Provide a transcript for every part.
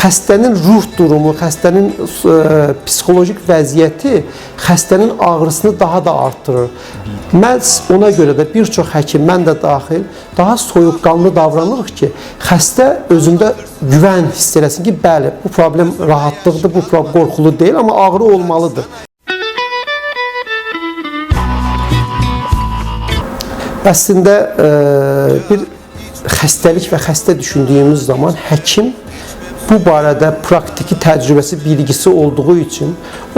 Xəstənin ruh durumu, xəstənin psixoloji vəziyyəti xəstənin ağrısını daha da artdırır. Məhz ona görə də bir çox həkim, mən də daxil, daha soyuqqanlı davranırıq ki, xəstə özündə güvən hiss eləsin ki, bəli, bu problem rahatlıqdır, bu problem qorxulu deyil, amma ağrı olmalıdır. Əslində bir xəstəlik və xəstə düşündüyümüz zaman həkim bu barədə praktiki təcrübəsi, bilgisi olduğu üçün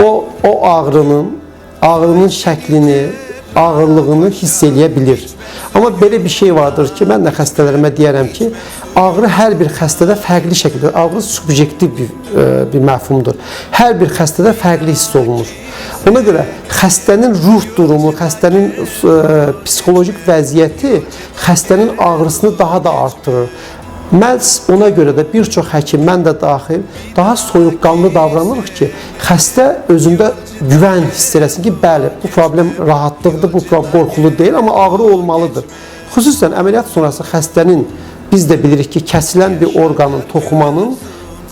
o ağrının şəklini, ağırlığını hiss eləyə bilir. Amma belə bir şey vardır ki, mən də xəstələrimə deyərəm ki, ağrı hər bir xəstədə fərqli şəkildə, ağrı subyektiv bir məfhumdur. Hər bir xəstədə fərqli hiss olunur. Ona görə xəstənin ruh durumu, xəstənin psixoloji vəziyyəti xəstənin ağrısını daha da artdırır. Məhz ona görə də bir çox həkim, mən də daxil, daha soyuqqanlı davranırıq ki, xəstə özündə güvən hiss eləsin ki, bəli, bu problem rahatlıqdır, bu problem qorxulu deyil, amma ağrı olmalıdır. Xüsusən əməliyyat sonrası xəstənin, biz də bilirik ki, kəsilən bir orqanın, toxumanın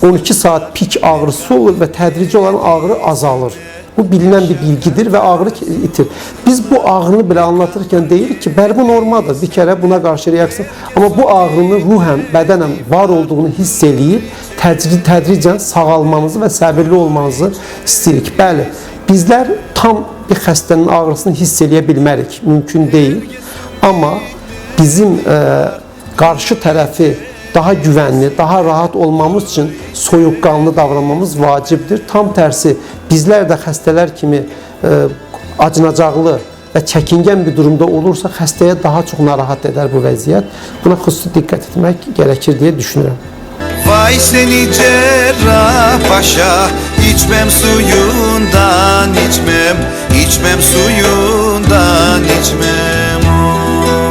12 saat pik ağrısı olur və tədrici olan ağrı azalır. Bu bilinən bir bilgidir və ağrı itir. Biz bu ağrını belə anlatırkən deyirik ki, bəli, bu normaldır. Bir kərə buna qarşı reaksiya. Amma bu ağrının ruhən, bədənən var olduğunu hiss eləyib tədricən sağalmanızı və səbirli olmanızı istəyirik. Bəli, bizlər tam bir xəstənin ağrısını hiss eləyə bilmərik. Mümkün deyil. Amma bizim qarşı tərəfi daha güvənli, daha rahat olmamız üçün soyuqqanlı davranmamız vacibdir. Tam tərsi, bizlər də xəstələr kimi acınacaqlı və çəkingən bir durumda olursa, xəstəyə daha çox narahat edər bu vəziyyət. Buna xüsusi diqqət etmək gərəkir deyə düşünürəm. Vay seni Cerrahpaşa, içmem suyundan, içmem, içmem suyundan.